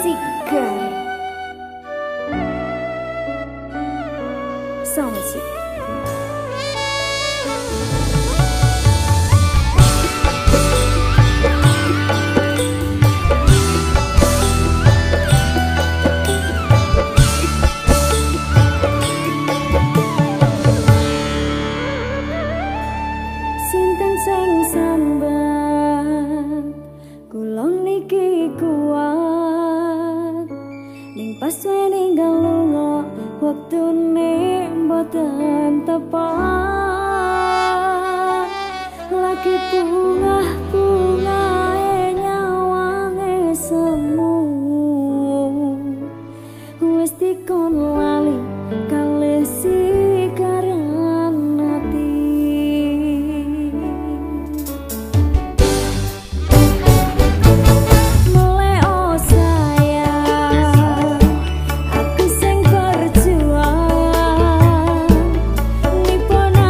Sigar Sound. Sinten sing sambat kula niki kuat ning pas wae ninggal lunga wektune mboten tepat lagi bungah-bungahe nyawange semu wis dikon lali kalih sikaran ati. Aku sing berjuang nipono.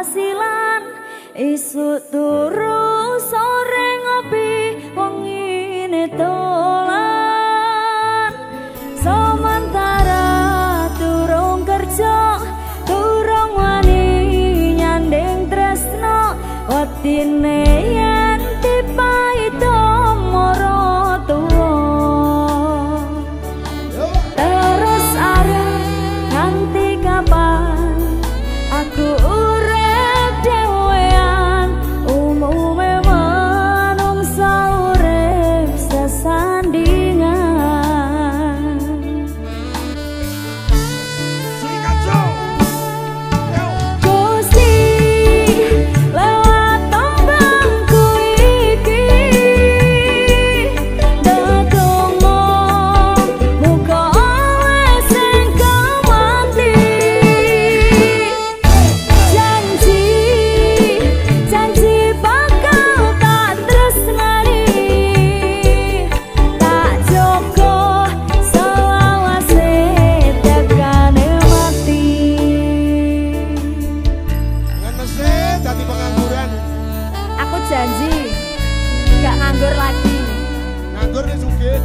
penghasilan. Isuk turu sore ngopi wengine dolan. Sementara turung kerja, turung wani nyanding tresno, wedine yen dipaito moro tuwa. Terus arep nganti kapan aku urip dhewean, umume manungsa urip sesandingan. Gusti lewat tembangku iki ndedonga muga oleh sing kemati. Janji janji bakal tak tresnani, tak jogo selawase tekane mati. Ngenese dadi pengangguran. Aku janji gak nganggur lagi. Nganggur nih sugih.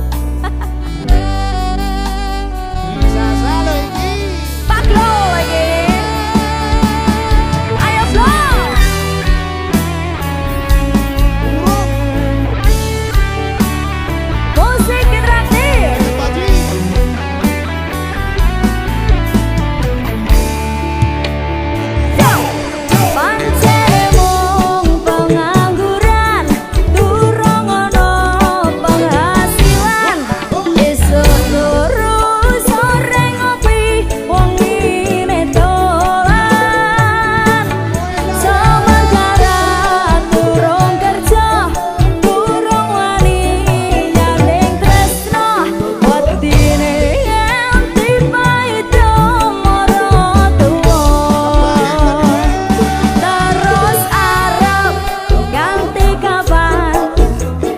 Bisa salo iki. Pak Glo lagi. Ayo Glo. Urung. Musik interaktif. Padi. Pancene mung pengangguran, durung ono penghasilan. Esuk turu sore ngopi wengine dolan. Sementara durung kerja, durung wani nyanding tresno, wedine yen dipaito moro tuwa. Terus arep ganti kapan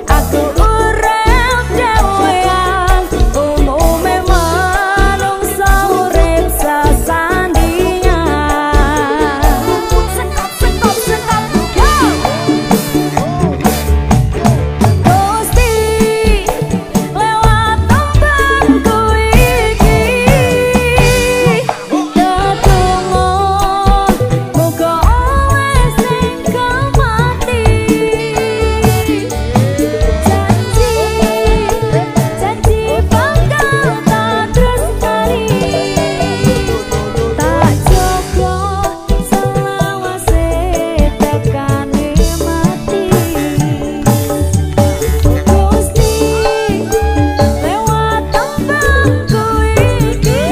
aku urip dhewean, umume manungsa urip sesandingan. Sekop sekop sekop yo. Gusti lewat tembangku iki ndedonga muga oleh sing kemati. Janji janji bakal tak tresnani, tak jogo selawase tekane mati. Gusti lewat tembangku iki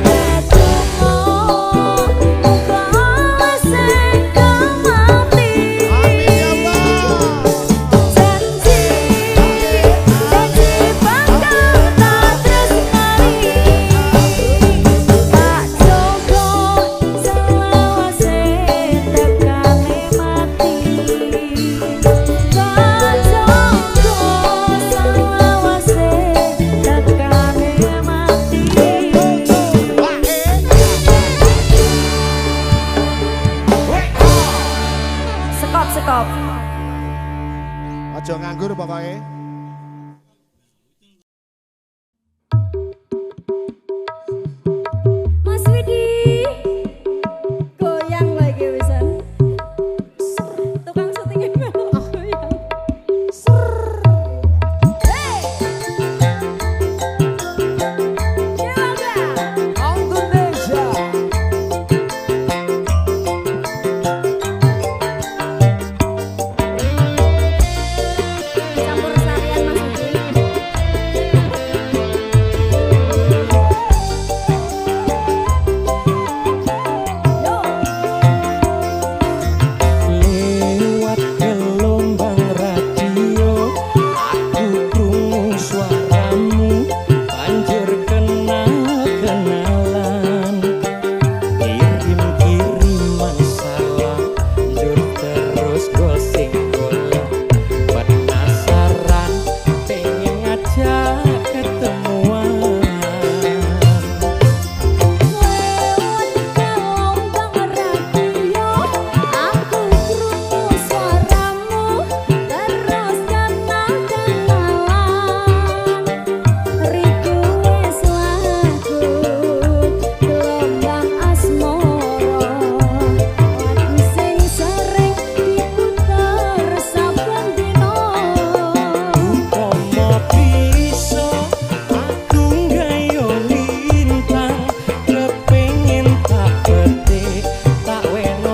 ndedonga muga oleh sing kemati. Amin ya Allah. Janji janji bakal tak tresnani, tak jogo selawase tekane mati. Tak jogo selawase tekane mati. Sekop sekop. Aja nganggur pokoknya. Mas Widi goyang lagi wisan. Tukang syutingnya melok goyang. Hey. Jaga. Indonesia. Campur sari.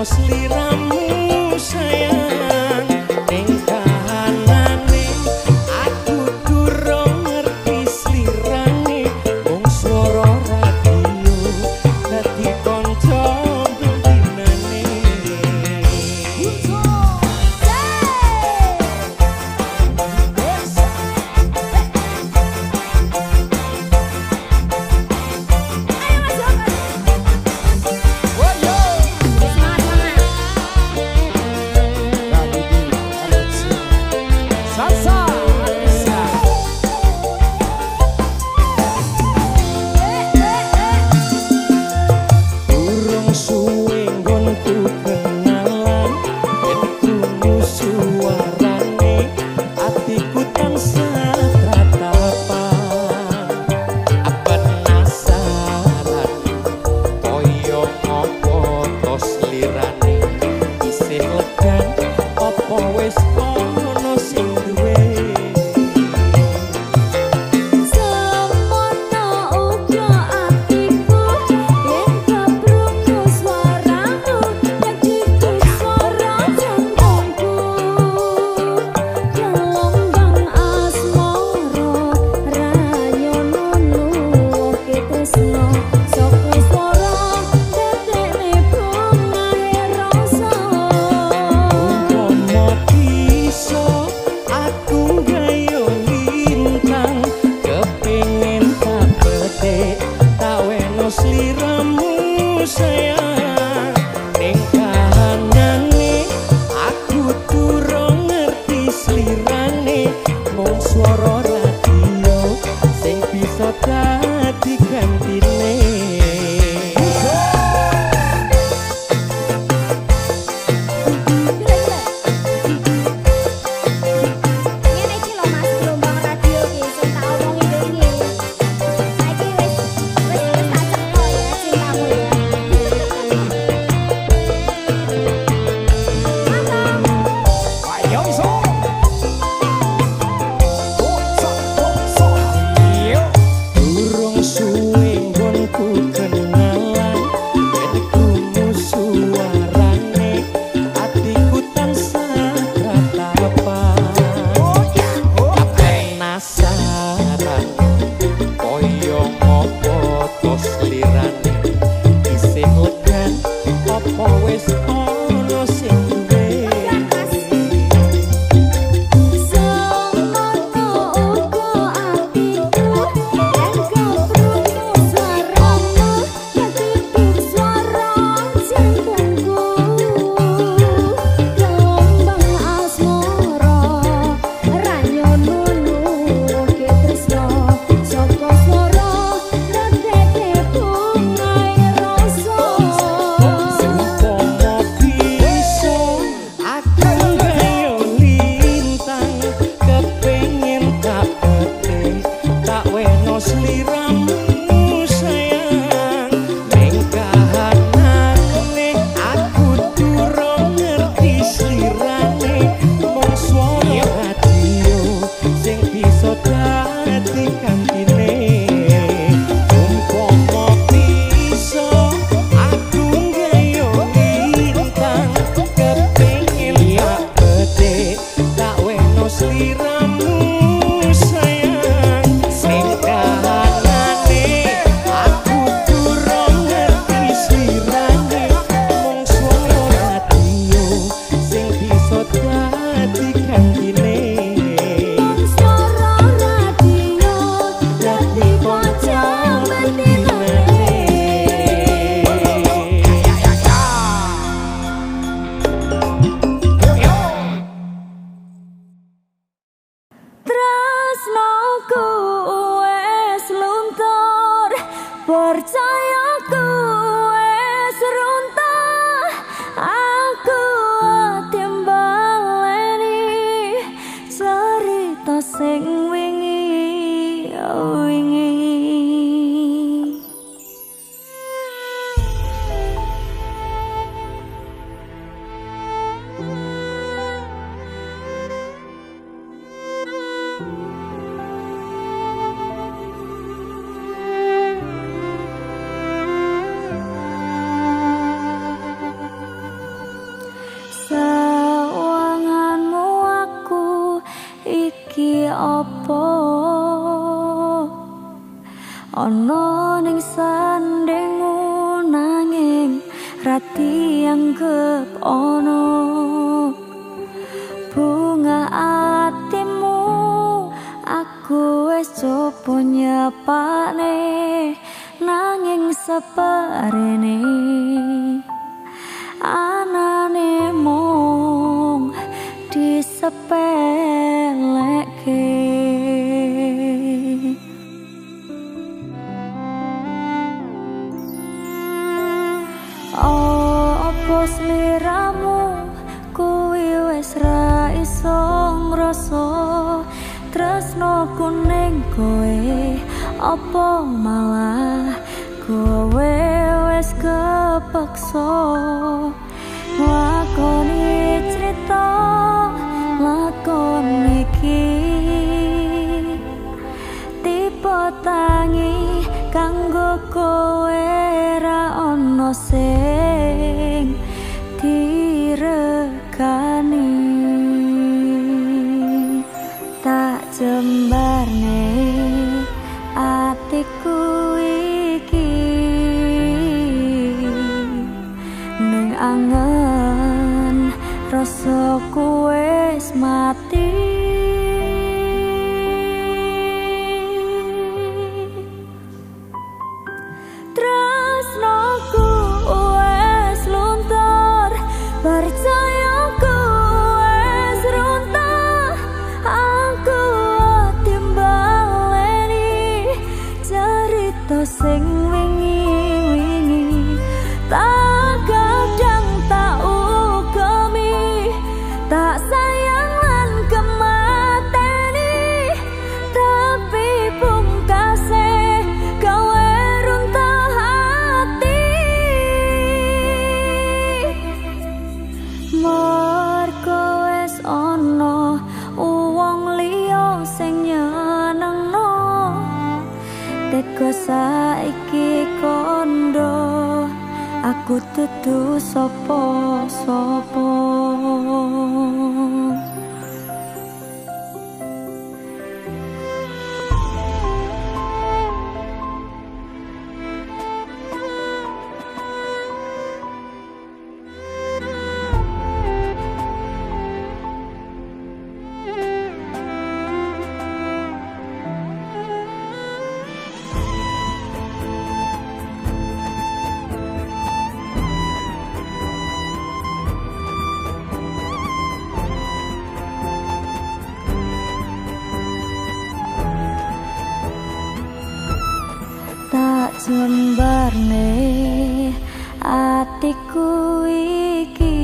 Sliramu sayang ning kahanane aku durung ngerti slirane mung swara radio dadi kanca bendinane. Ayo Mas Joko. Semangat semangat. Salsa. Durung suwe nggonku kenalan yen krungu suarane atiku tansah tratapan penasaran kaya ngopo to slirane isih legan apa wis ana sing duwe. Semono uga atiku yen kaprungu swaramu dadi swara jantungku gelombang asmara ra nyono nuwuhke tresno saka swara dadekne bungahe rasa. Umpama bisa aku gayo lintang kepingin tak petik tak weno sliramu sayang ning kahanane aku durung ngerti slirane mung swara radio sing bisa dadi gantine. Ngene iki lho Mas, gelombang radio iki sing tak omongi wingi. Saiki wis wis wis tak cetha ya cintamu ya. Mantap. Ayo iso. Yo. Durung suwe nggonku kenalan yen krungu suarane atiku tansah tratapan penasaran kaya ngopo to slirane isih legan apa wis ana sing duwe. Semono uga atiku yen kaprungu swaramu dadi swara jantungku gelombang asmara ra nyono nuwuhke tresno saka swara dadekne bungahe rasa. Umpama dianggep ono. Bunga atimu aku wis coba nyepakne, nanging seperene anane mung disepeleke. Opo sliramu kuwi wis ra iso ngrasa tresno kuning kowe, opo malah kowe wis kepeksa nglakoni crita lakon iki. Tipe tangi kanggo kowe ra ono sing diregani. Tak jembarne atiku iki ning angen rasaku wis mati. Tresnoku wis luntur, percayaku wis runtuh, aku timbaleni cerita sing wingi-wingi. Tak kadang tak ugemi, tak sayang lan kemateni, tapi pungkase gawe runtuh hati. Mergo wis ana wong liya sing nyenengno, tega saiki kondo aku dudu sapa-sapa. Tak jembarne atiku iki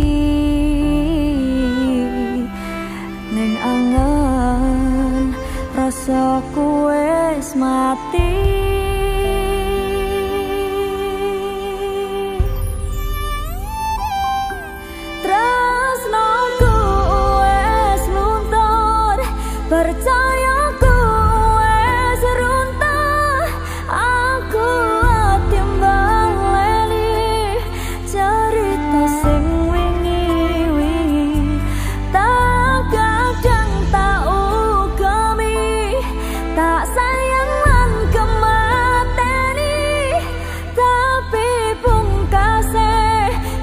ning angen rasaku wis mati. Tresnoku wis luntur, percayaku wis runtuh, aku timbaleni cerita sing wingi-wingi. Tak kadang tak ugemi, tak sayang lan kemateni, tapi pungkase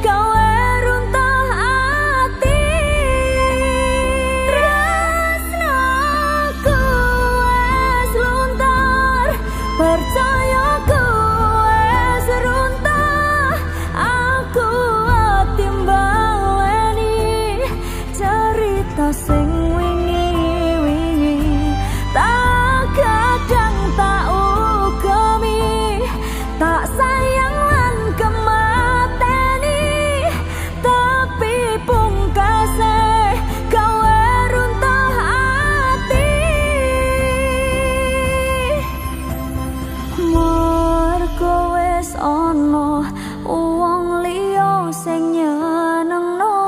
gawe runtuh ati. Tresnoku wis luntur, percayaku wis runtuh, aku timbaleni cerita sing wingi-wingi. Tak kadang tak ugemi, tak sayang lan kemateni, tapi pungkase gawe runtuh ati. Mergo wis ana wong liya sing nyenengno,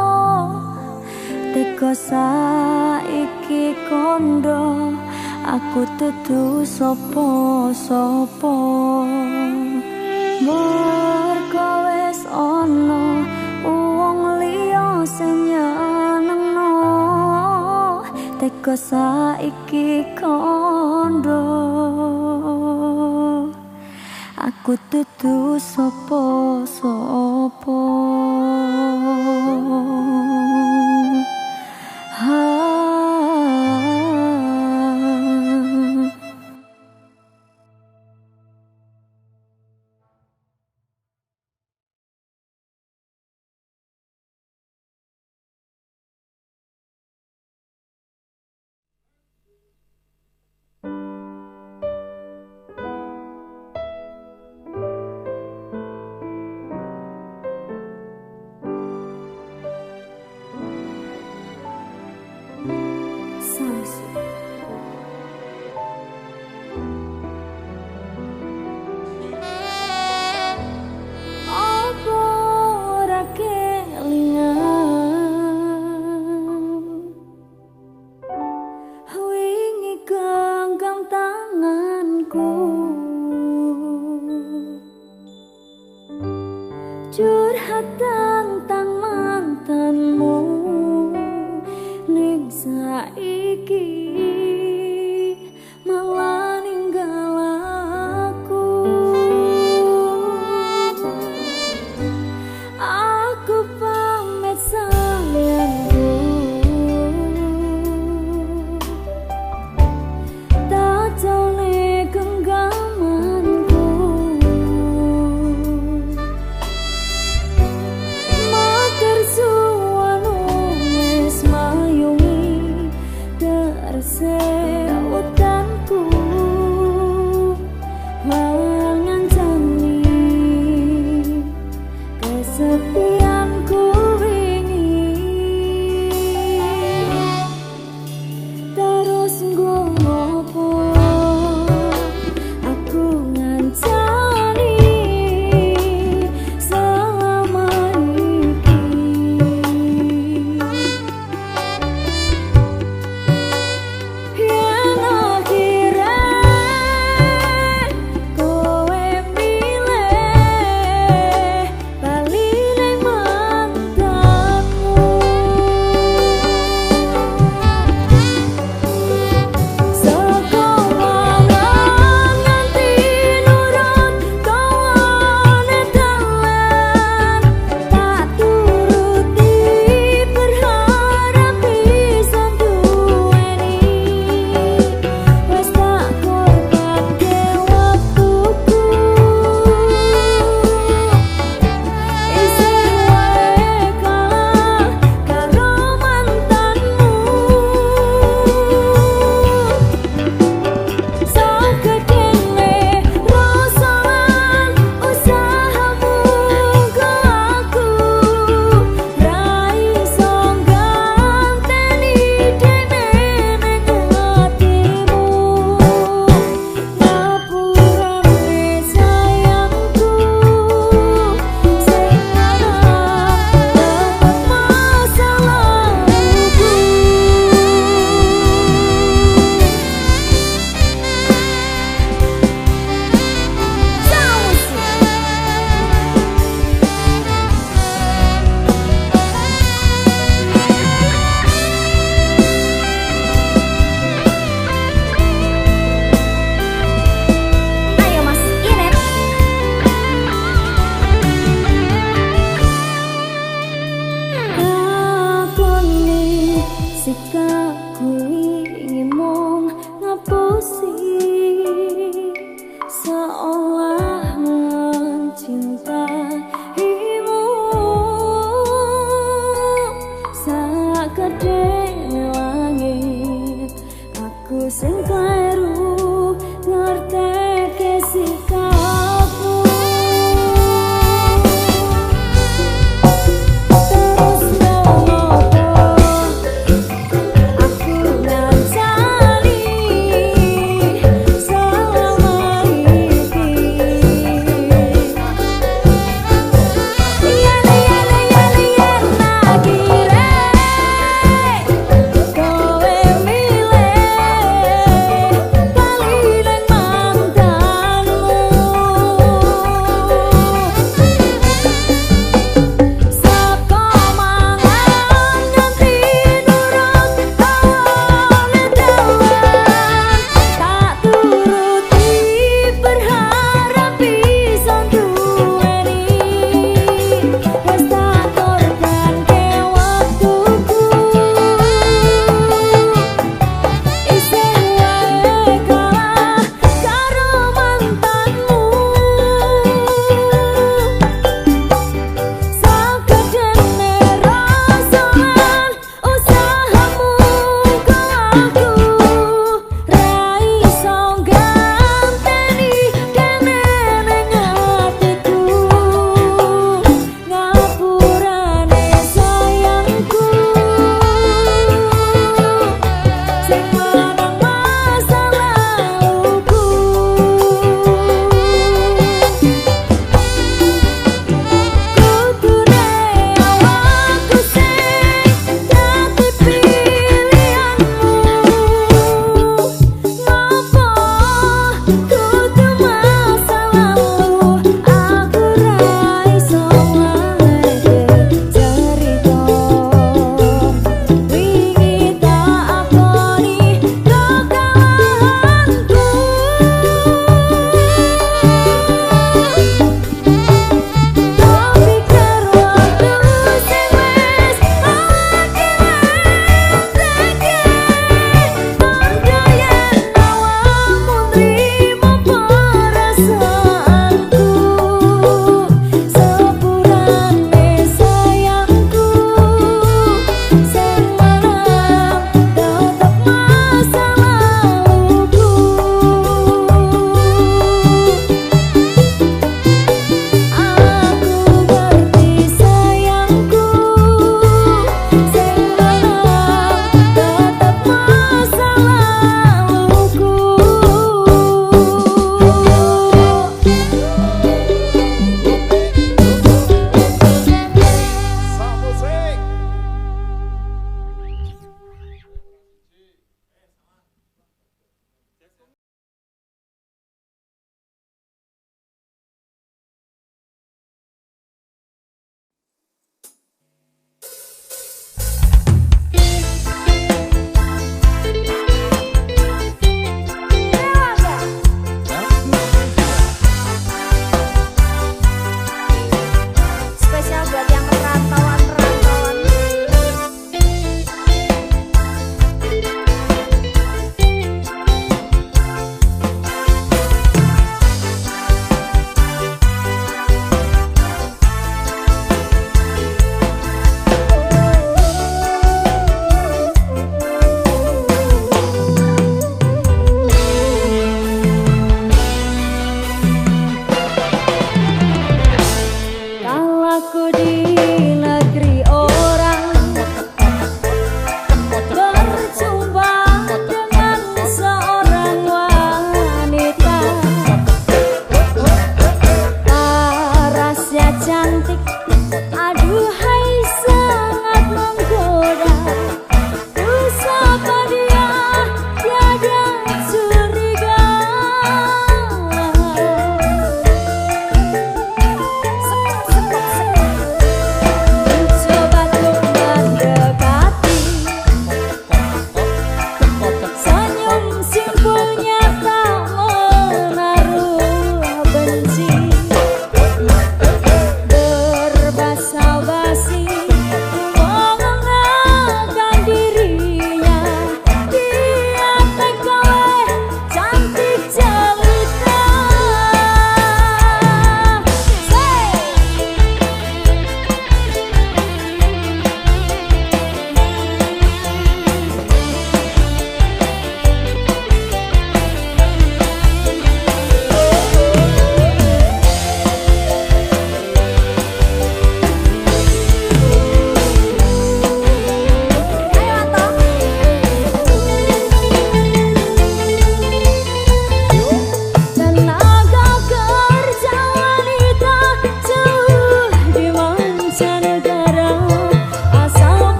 tega saiki kondo aku dudu sapa-sapa. Mergo wis ana wong liya sing nyenengno, tega saiki kondo aku dudu sapa-sapa. Sikapku wingi mung ngapusi, seolah mencintaimu. Sakadene langit aku sing kleru ngerteke sikapmu. Terus ngopo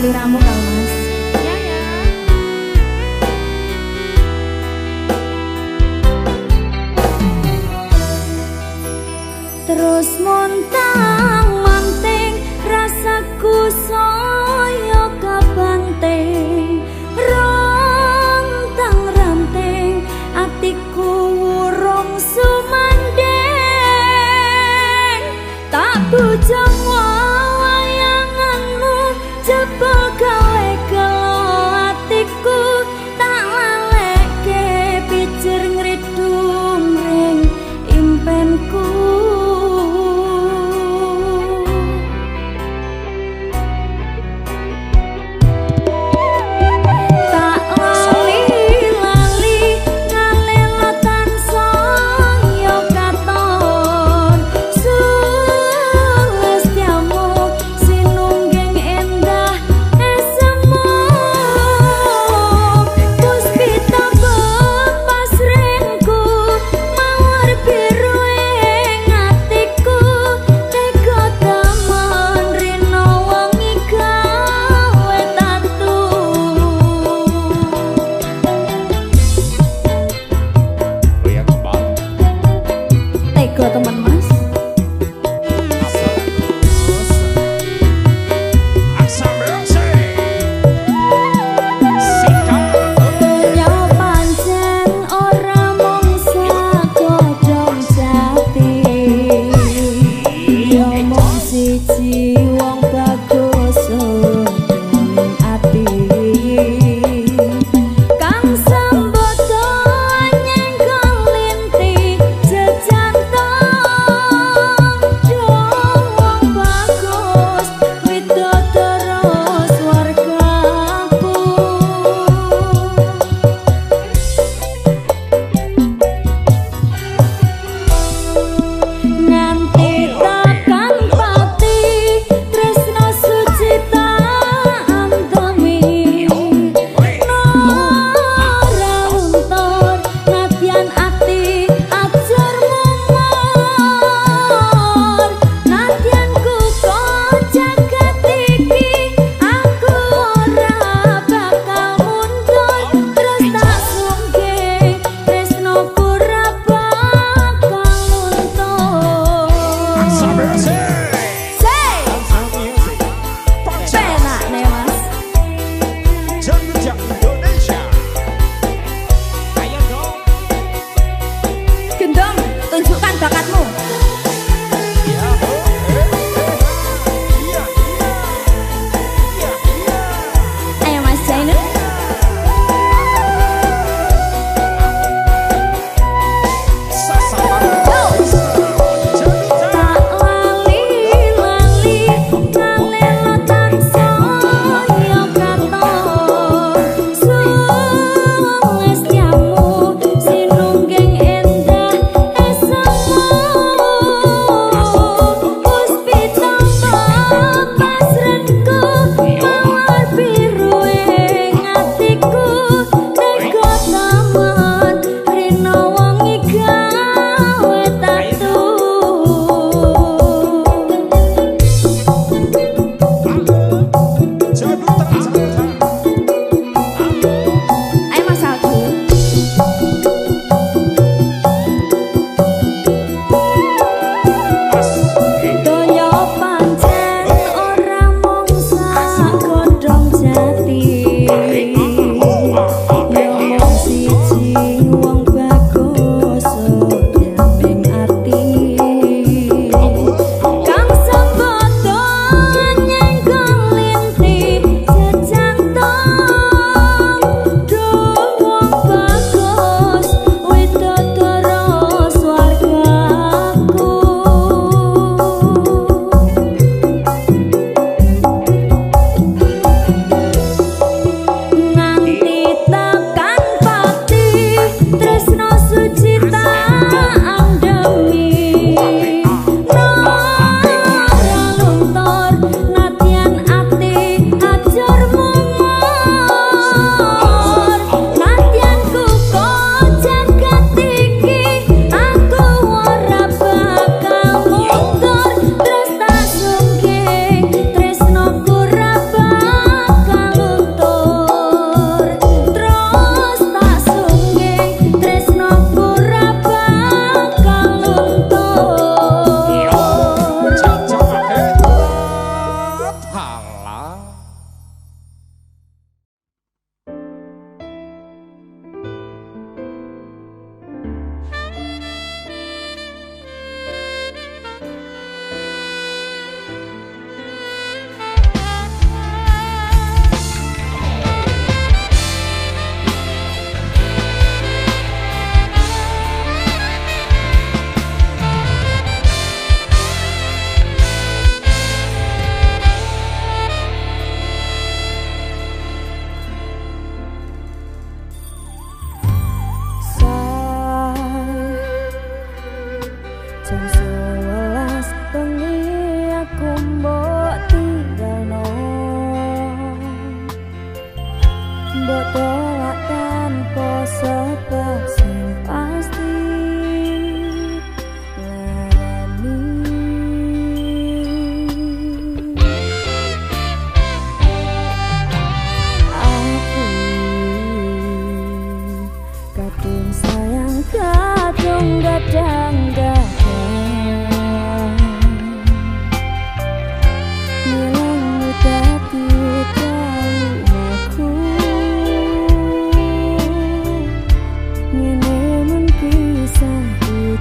Sliramu Kang Mas. Ya ya. Terus montang manting rasaku saya kabanting, rontang ranting atiku urung sumanding, tak bujang wayanganmu jebul gawe gelo atiku, tak laleke picir ngridu mring impenku. Tak lali-lali ngalela tansaya katon, sulastyamu sinungging endah esemu, puspita bepasrengku mawar biru ing atiku, tega temen rino wengi gawe tatu. Goyang kembang. Tega temen Mas. Aksa Music. Sikat. Donya pancen ora mung sagodhong jati, ya mung siji wong bagus ning ati, kang sembodo nyenggol linti jejantung, yo wong bagus widodara swargaku. Nganti tekan pati tresno suci tak antemi, ora luntur nadyan ati ajur mumur, nadyan kuko jagat iki aku ora bakal mundur, terus tak sungking tresnoku ora bakal luntur. Aksa Music. Say, Aksa Music. penak nih Mas. Jogja Indonesia. Ayo dong. Gendong, tunjukkan bakatmu. Ya, oh, eh, eh, iya, iya. Iya, iya. Ayo Mas Jainul. Sasaran. Jogja. Tak lali-lali ngalela tansaya katon, sulastyamu sinungging endah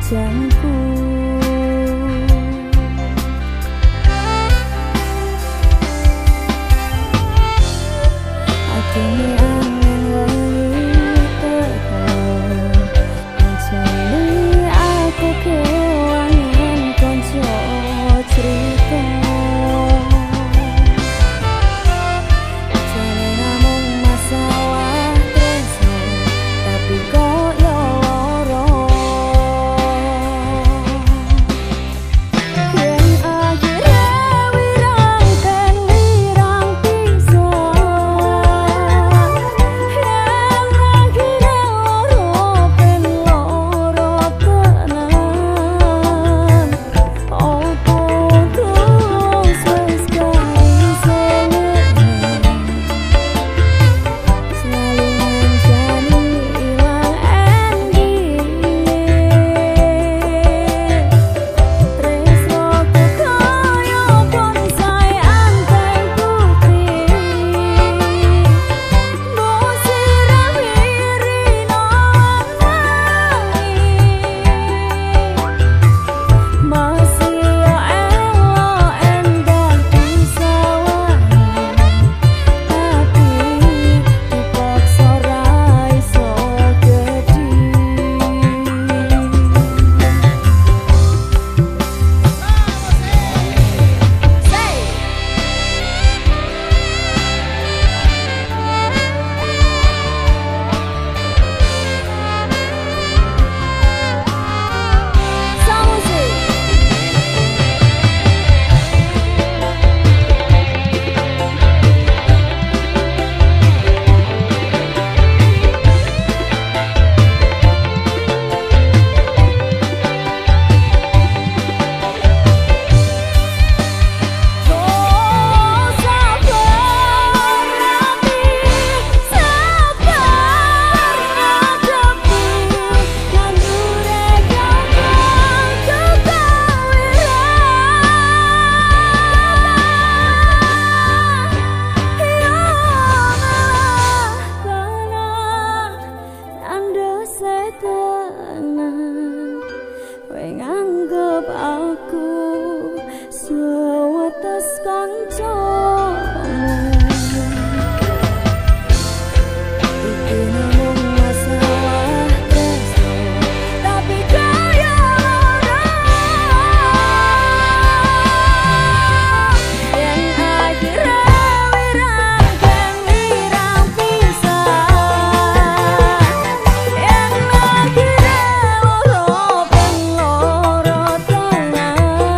Janku atine angin wengi teko, kancane aku kewangen kanca crita. Jane namung masalah tresno, tapi kok yo lara. Yen akhire wirang ten wirang pisan, yen akhire loro ben loro tenan. Opo terus wis gak iso ngenem, selalu ngancani ilang endinge. Tresnoku kaya bonsai anteng putri, mbok sirami rino wangi. Masih yo elok endah disawangi, tapi dipaksa ra iso gedhi. Say. Samusi. Oh sabar ati, sabar ngadepi, nandure gampang kekawira. Yo malah kono nandose tenan, kowe nganggep aku sewates kancamu. Iki namung masalah tresno, tapi kaya lara. Yen akhire wirang ben wirang pisan, yen akhire loro ben loro tenan.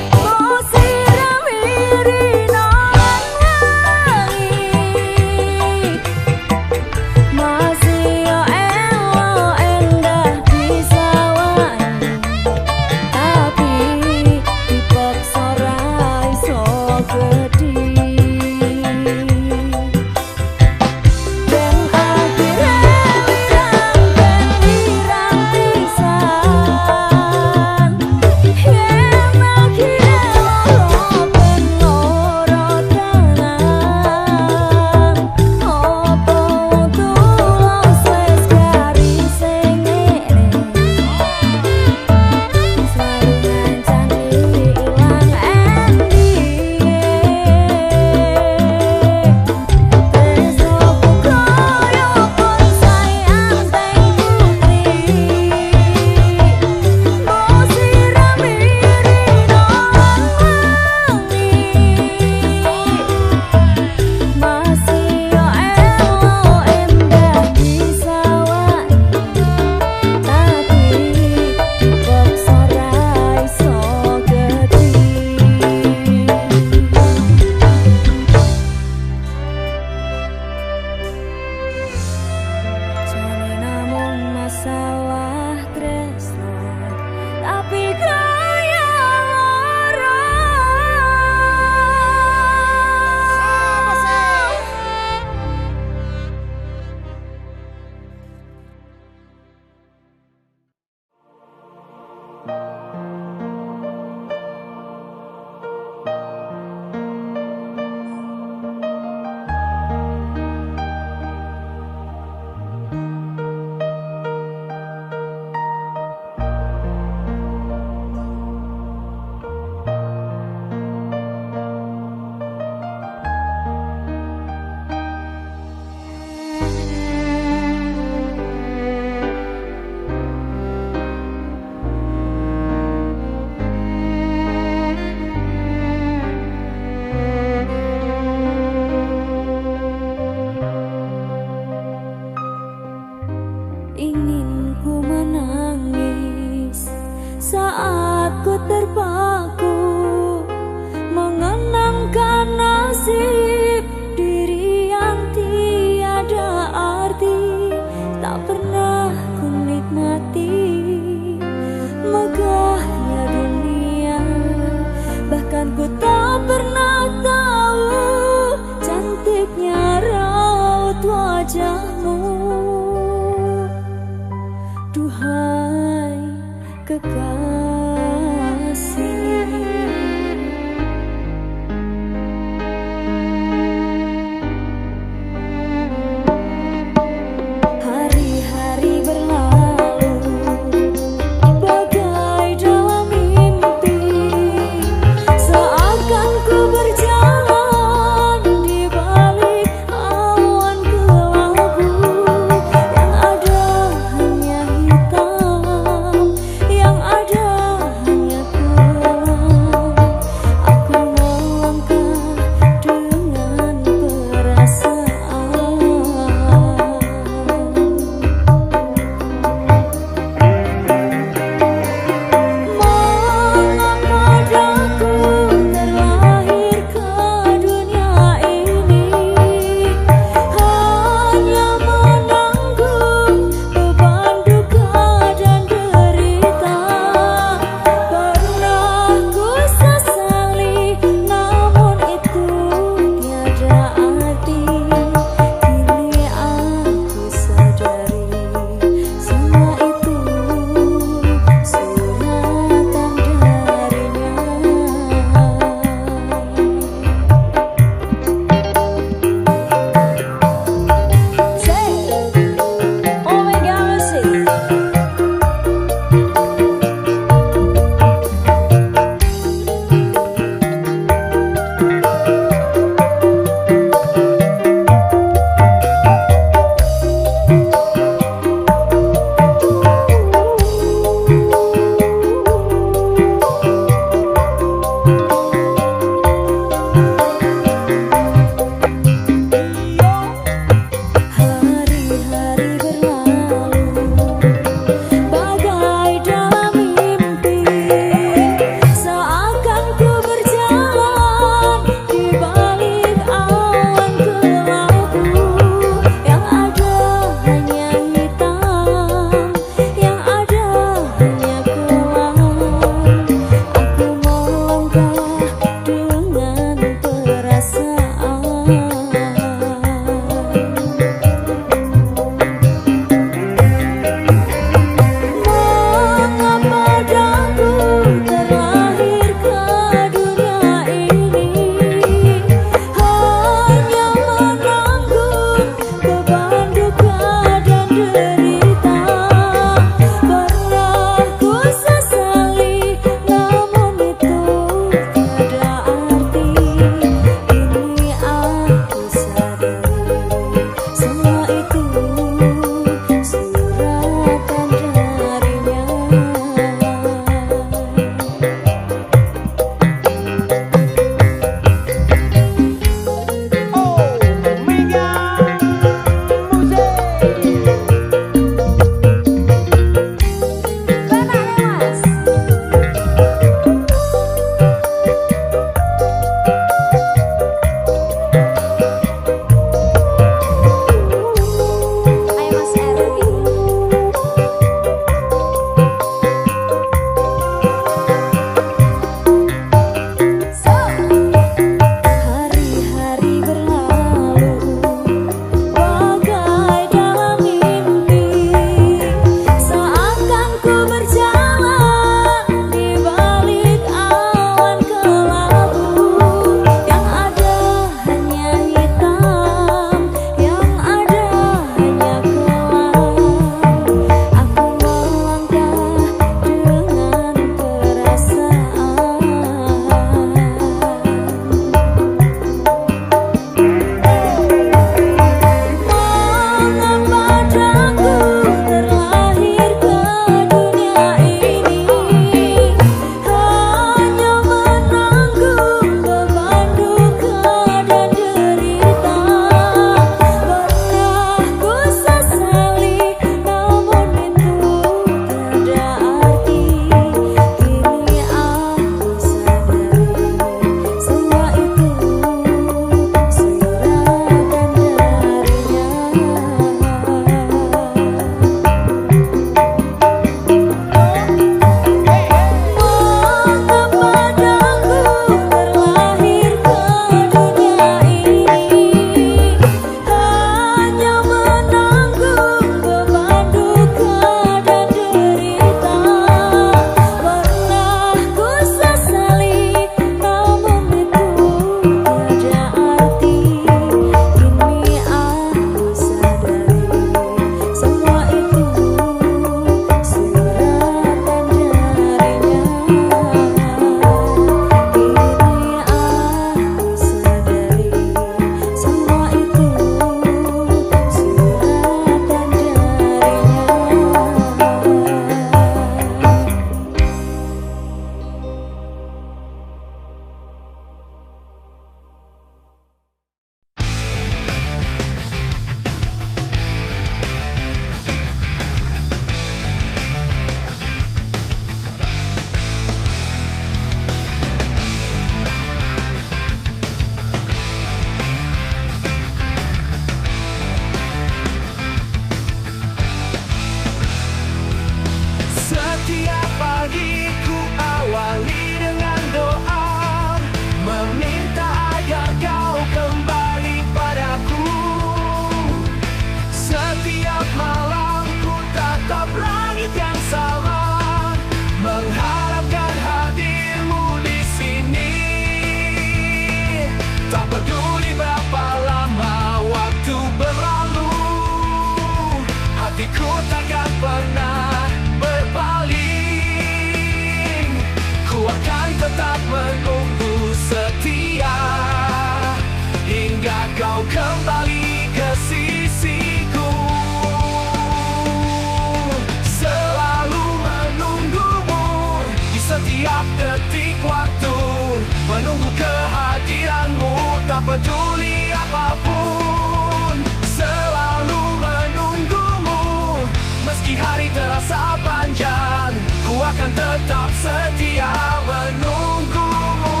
peduli apapun, selalu menunggumu. Meski hari terasa panjang, ku akan tetap setia menunggumu.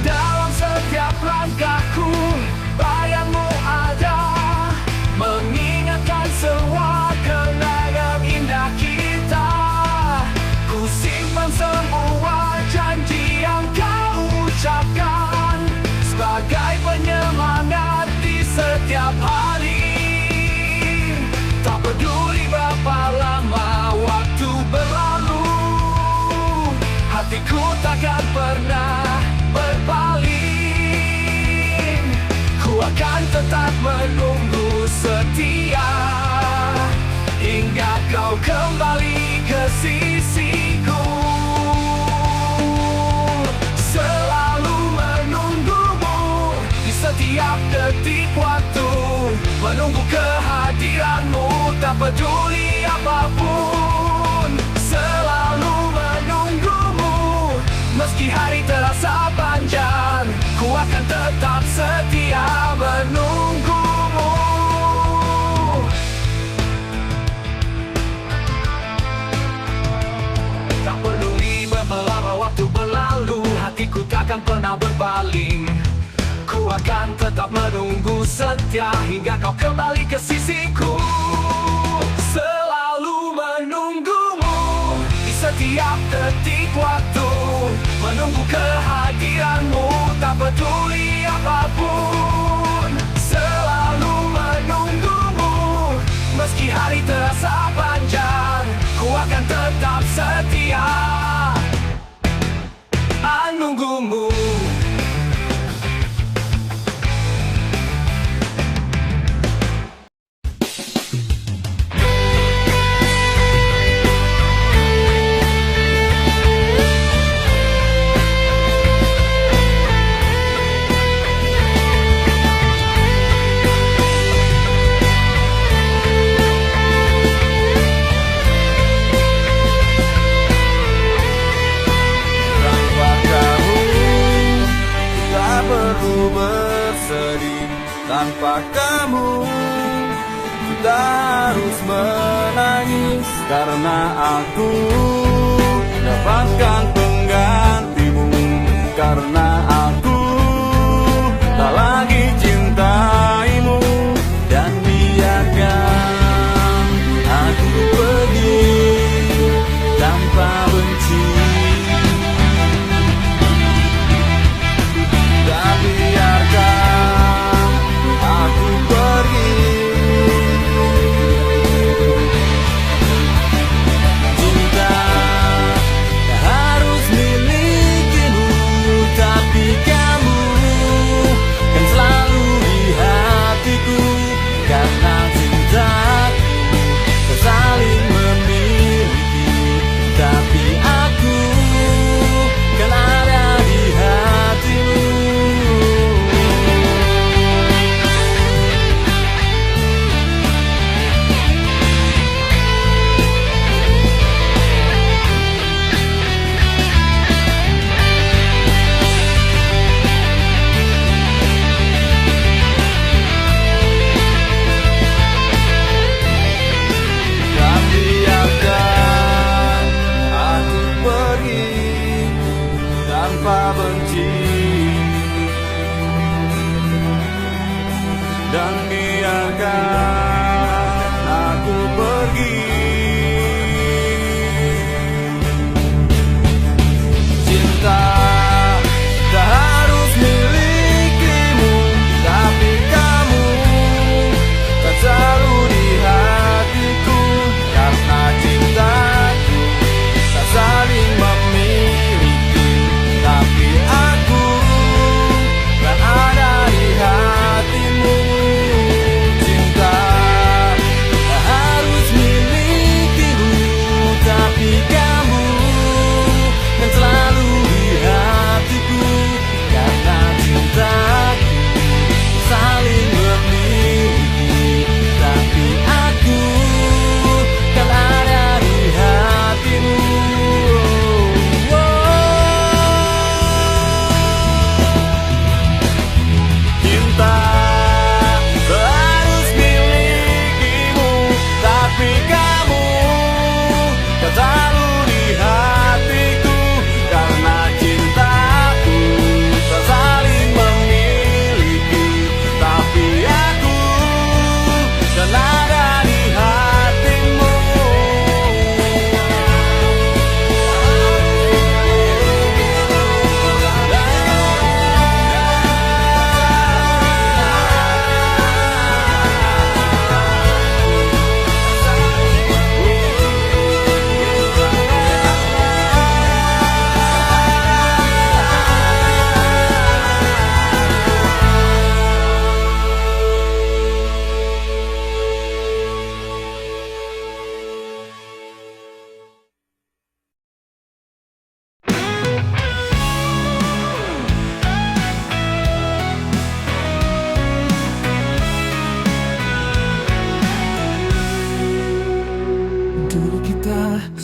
Dalam setiap langkahku, bayangmu ada, mengingatkan semua kenangan indah kita. Ku simpan semua janji yang kau ucapkan sebagai penyemangat di setiap hari. Tak peduli berapa lama waktu berlalu, hatiku takkan pernah berpaling. Ku akan tetap menunggu setia hingga kau kembali ke sisiku. Selalu menunggumu di setiap detik waktu, menunggu kehadiranmu, tak peduli apapun. Selalu menunggumu, meski hari terasa panjang, ku akan tetap setia menunggumu. Tak peduli berapa lama waktu berlalu, hatiku takkan pernah berpaling. Ku akan tetap menunggu setia hingga kau kembali ke sisiku. Selalu menunggumu di setiap detik waktu, menunggu kehadiranmu, tak peduli apapun. Selalu menunggumu, meski hari terasa panjang, ku akan tetap setia menunggumu. Bersedih tanpa kamu, ku tak harus menangis karena aku dapatkan penggantimu. Karena aku tak lagi cintaimu, dan biarkan aku pergi tanpa benci. Biarkan aku pergi. Cinta tak harus milikimu, tapi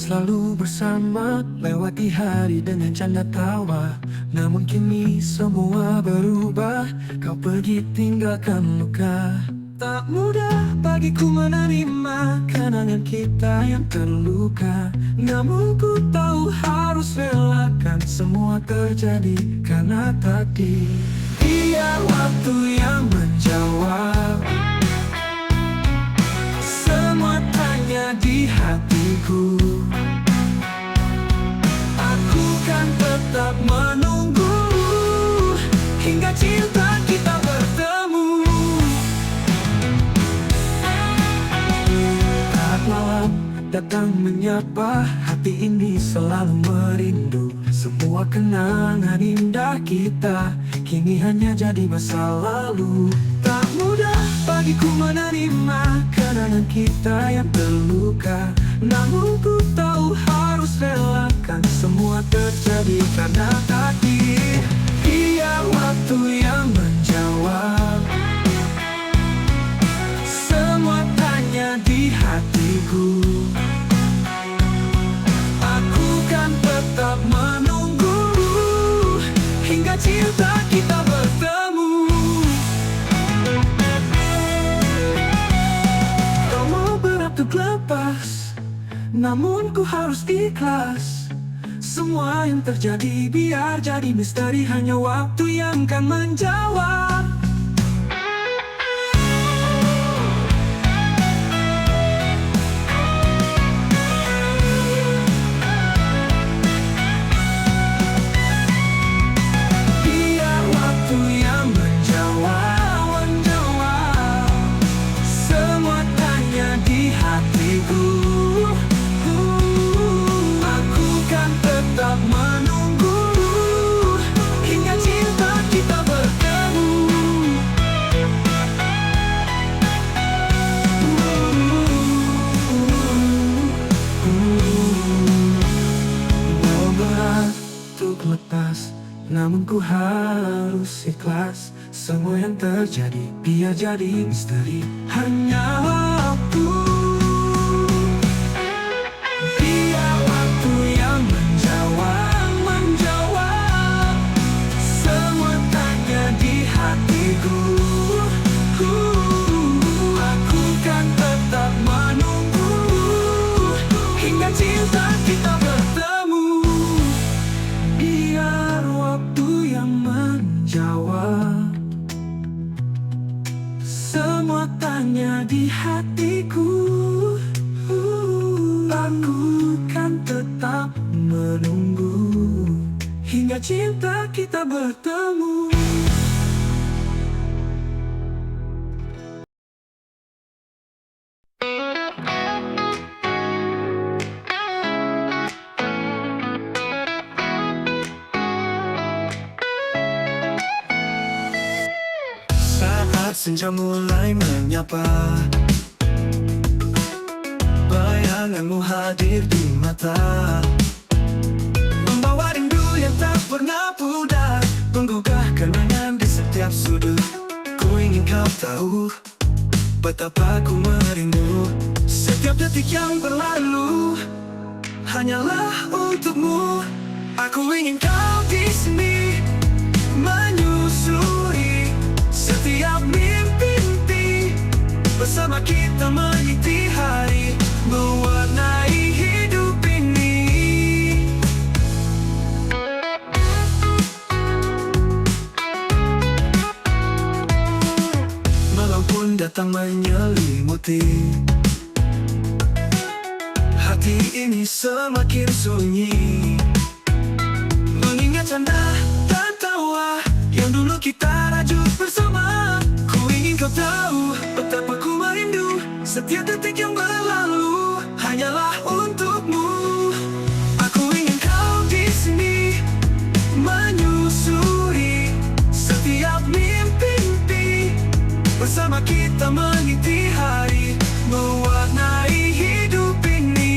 Selalu bersama, lewati hari dengan canda tawa. Namun kini semua berubah, kau pergi tinggalkan luka. Tak mudah bagiku menerima kenangan kita yang terluka. Namun ku tahu harus relakan semua terjadi karena takdir. Biar waktu yang menjawab semua tanya di hatiku. Aku kan tetap menunggu hingga cinta kita bertemu. Saat malam datang menyapa, hati ini selalu merindu. Semua kenangan indah kita kini hanya jadi masa lalu. Tak mudah bagiku menerima kenangan kita yang terluka. Namun ku tahu harus relakan semua terjadi karena takdir. Biar waktu yang menjawab semua tanya di hatiku. Aku kan tetap menunggu hingga cinta kita bertemu. Kau mau berat untuk lepas, namun ku harus ikhlas. Semua yang terjadi biar jadi misteri, hanya waktu yang kan menjawab. Biar waktu yang menjawab, menjawab semua tanya di hatiku. Aku kan tetap menunggu hingga cinta kita bertemu. Walau berat untuk lepas, namun ku harus ikhlas. Semua yang terjadi biar jadi misteri, hanya waktu. Biar waktu yang menjawab, menjawab semua tanya di hatiku. Aku kan tetap menunggu hingga cinta kita bertemu. Biar waktu yang menjawab semua tanya di hatiku. Aku kan tetap menunggu hingga cinta kita bertemu. Saat senja mulai menyapa, bayanganmu hadir di mata, membawa rindu yang tak pernah pudar, menggugah kenangan di setiap sudut. Ku ingin kau tahu betapa ku merindu. Setiap detik yang berlalu hanyalah untukmu. Aku ingin kau di sini, menyusuri setiap mimpi-mimpi. Bersama kita meniti hari, mewarnai hidup ini. Malam pun datang menyelimuti, hati ini semakin sunyi. Mengingat canda dan tawa yang dulu kita rajut bersama. Ku ingin kau tahu betapa ku merindu. Setiap detik yang berlalu hanyalah untukmu. Aku ingin kau di sini, menyusuri setiap mimpi-mimpi. Bersama kita meniti hari, mewarnai hidup ini.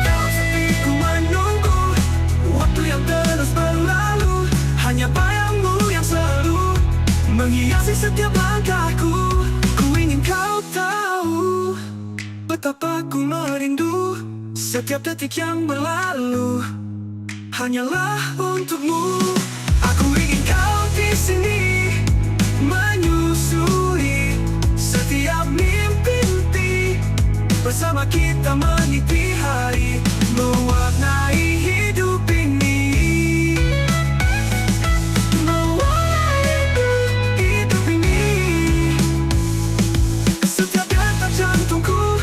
Kau sepi ku menunggu. Setiap detik yang berlalu hanyalah untukmu. Aku ingin kau di sini, menyusuri setiap mimpi. Bersama kita meniti hari, mewarnai hidup ini. Mewarnai hidup ini. Setiap detak jantungku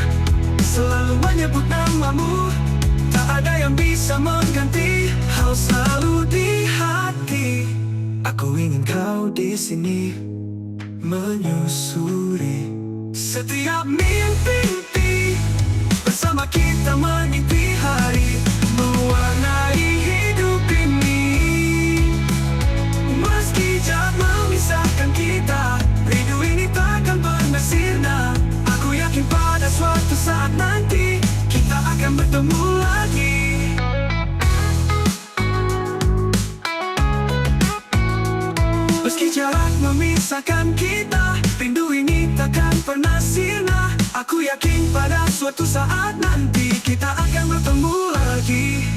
selalu menyebut namamu. Tak ada yang bisa mengganti, kau selalu di hati. Aku ingin kau di sini, menyusuri setiap mimpi. Bersama kita meniti hari, mewarnai hidup ini. Meski jarak memisahkan kita, rindu ini takkan pernah sirna. Aku yakin pada suatu saat nanti kita akan bertemu lagi. Meski jarak memisahkan kita, rindu ini takkan pernah sirna. Aku yakin pada suatu saat nanti kita akan bertemu lagi.